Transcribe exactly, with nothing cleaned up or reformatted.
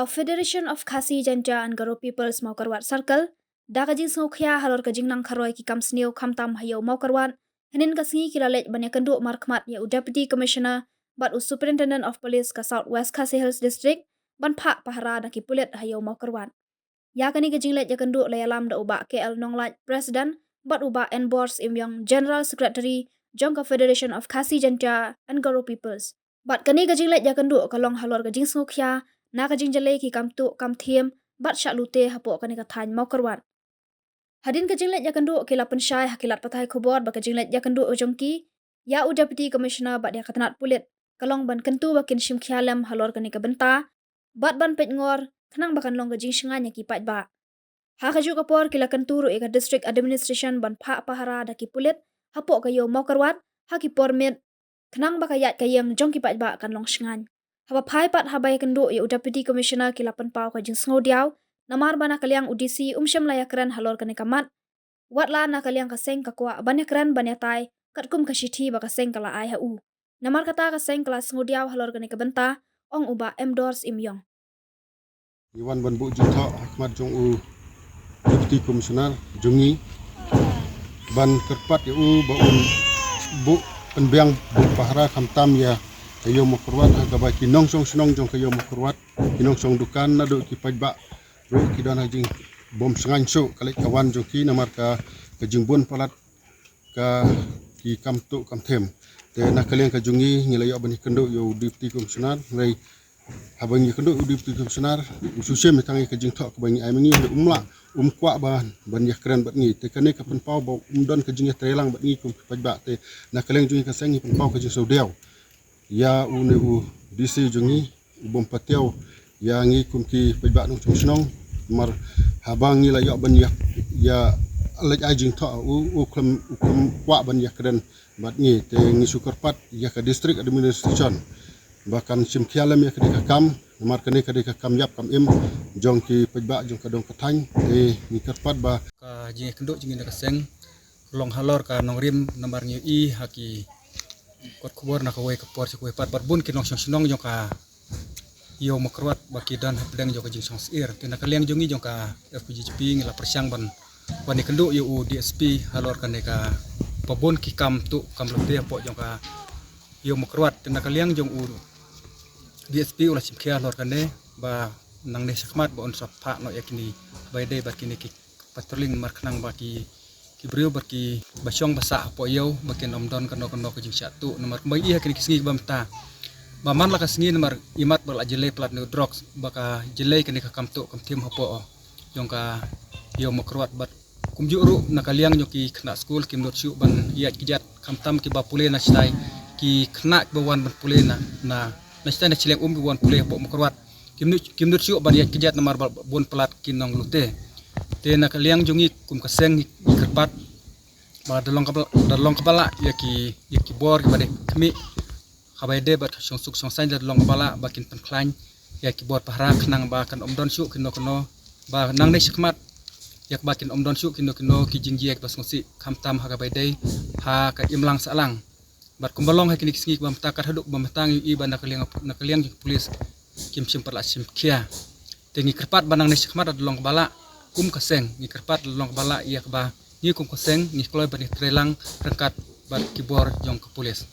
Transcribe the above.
Federation of Khasi Jaintia and Garo Peoples Mawkyrwat Circle, da ka jingsngewkhia halor ka jingnang kharoi ki kam sniew khamtam ha ïew Mawkyrwat, hynnin ka sngi ki la leit ban ïakynduh markhmat ïa u Deputy Commissioner bad u Superintendent of Police ka South West Khasi Hills District ban phah pahara da ki pulit ha ïew Mawkyrwat. Ïa kane ka jingleit ïakynduh la ïalam da u Bah K L Nonglait, President, bad u Bah Enbor Syiem Ïong, General Secretary jong ka Federation of Khasi Jaintia and Garo Peoples. Bad kane ka jingleit ïakynduh ka long halor ka jingsngewkhia na ka jingjyllei ki kam tuh kam thiem bad shah lute hapoh kane ka thaiñ Mawkyrwat. Hadien ka jingleit ïakynduh ki la pynshai ha ki lad pathai khubor ba ka jingleit ïakynduh jong ki ïa u Deputy Commissioner bad ïa ka tnat pulit ka long ban kyntu ba kin shim khia lem halor kane ka bynta bad ban peit ngor khnang ba kan long ka jingshngaiñ ïa ki paidbah. Ha kajuh ka por ki la kyntu ruh ïa ka District Administration ban phah pahara da ki pulit hapoh ka ïew Mawkyrwat ha ki por miet khnang ba ka ïaid ka ïeng jong ki paidbah kan long shngaiñ. Haba phai pat haba ïakynduh ïa u Deputy Commissioner ki la pynpaw ka jingsngewdiaw namar ba na ka liang u D C um shym la ïakren halor kane ka mat. Watla na ka liang ka seng ka kwah ban ïakren ban ïatai katkum ka shithi ba ka seng ka la ai ha u. Namar kata ka seng ka la sngewdiaw halor kane ka bynta, ong u Bah Enbor Syiem Ïong. Ngi wan ban buh jingthoh ha khmat jong u Deputy Commissioner jong ngi ban kyrpad ïa u ba un buh pynbiang buh pahara khamtam ïa ka ïew Mawkyrwat ha kaba ki nongshong shnong jong ka ïew Mawkyrwat, ki nongshong dukan naduh ki paidbah ruh ki don ha jingbym shngaiñ shuh ka leit ka wan jong ki namar ka, ka jingbun palat ka ki kam tuh kam thiem. Te na ka liang ka jong ngi ngi la ïoh ban ïakynduh ïa u Deputy Commissioner, hynrei haba ngi ïakynduh ïa u Deputy Commissioner u shu shim ïa tang ïa ka jingthoh kaba ngi ai ma ngi, hynrei um lah, um kwah ban, ban ïakren bad ngi. Te kane ka pynpaw ba um don ka jingïatreilang bad ngi kum ki paidbah. Te na ka liang jong ngi ka seng ngi pynpaw ka jingsngewdiaw ïa une u D C jong ngi u bym patiaw ïa ngi kum ki paidbah nongshong shnong. Namar haba ngi la ïoh ban ïa, ïa leit ai jingthoh u, u khlem, u khlem kwah ban ïakren bad ngi. Te ngi shu kyrpad ïa ka District Administration ba kan shim khia lem ïa kane ka kam namar kane ka dei ka kam ïap kam im jong ki paidbah jong ka dong ka thaiñ. Te ngi kyrpad ba ka jingïakynduh jong ngi na ka seng long halor ka nongrim namar ngi ïohi ha ki kot khubor na kawei ka por sha kawei pat bad bun ki nongshong shnong jong ka ïew Mawkyrwat ba ki don hapdeng jong ka jingsngewsih. Te na ka liang jong ngi jong ka F K J G P ngi la pyrshang ban, ban ïakynduh ïa u D S P halor kane kaba bun ki kam tuh kam lute hapoh jong ka ïew Mawkyrwat. Te na ka liang jong u D S P u la shim khia halor kane ba nangne shakhmat ba un sa phah noh ïa kine haba ïadei bad kine ki patrolling namar khnang ba ki, ki briew bad kiba shong ba sah hapoh ïew ba kin ym don kano kano ka jingshah tuh namar kumba ngi ïohi ha kine ki sngi kiba mynta. Ba man la ka sngi namar imat ba la jyllei palat na u drugs ba ka jyllei kane ka kam tuh kam thiem hapoh jong ka ïew Mawkyrwat bad kumjuh ruh na ka liang jong ki khynnah skul kim nud shuh ban ïaid kjat khamtam kiba pule na shatai, ki khynnah kiba wan ban pule na, na, na shatai na shleng um kiba wan pule hapoh Mawkyrwat. Kim nud, kim nud shuh ban ïaid kjat namar ba bun palat ki nonglute. Te na ka liang jong ngi kum ka seng ngi kyrpad ba da long kaba, da long kaba lah ïa ki, ïa ki bor kiba dei khmih haba ïadei bad shongsuk shongsaiñ, da long kaba lah ba kin pynkhlaiñ ïa ki bor pahara khnang ba kan ym don shuh kino kino, ba nangne shakhmat ïa kaba kin ym don shuh kino kino ki jingjia kiba sngewsih khamtam ha kaba ïadei ha ka imlang sahlang. Bad kumba long ha kine ki sngi kiba mynta, kat haduh ba mynta ngi ïohi ba na ka liang, na ka liang jong ki pulis kim shym pat la shim khia. Te ngi kyrpad ba nangne shakhmat da long kaba lah, kum ka seng ngi kyrpad da long kaba lah ïa kaba ngi kum ka seng ngi kloi ban ïatreilang ryngkat bad ki bor jong ka pulis.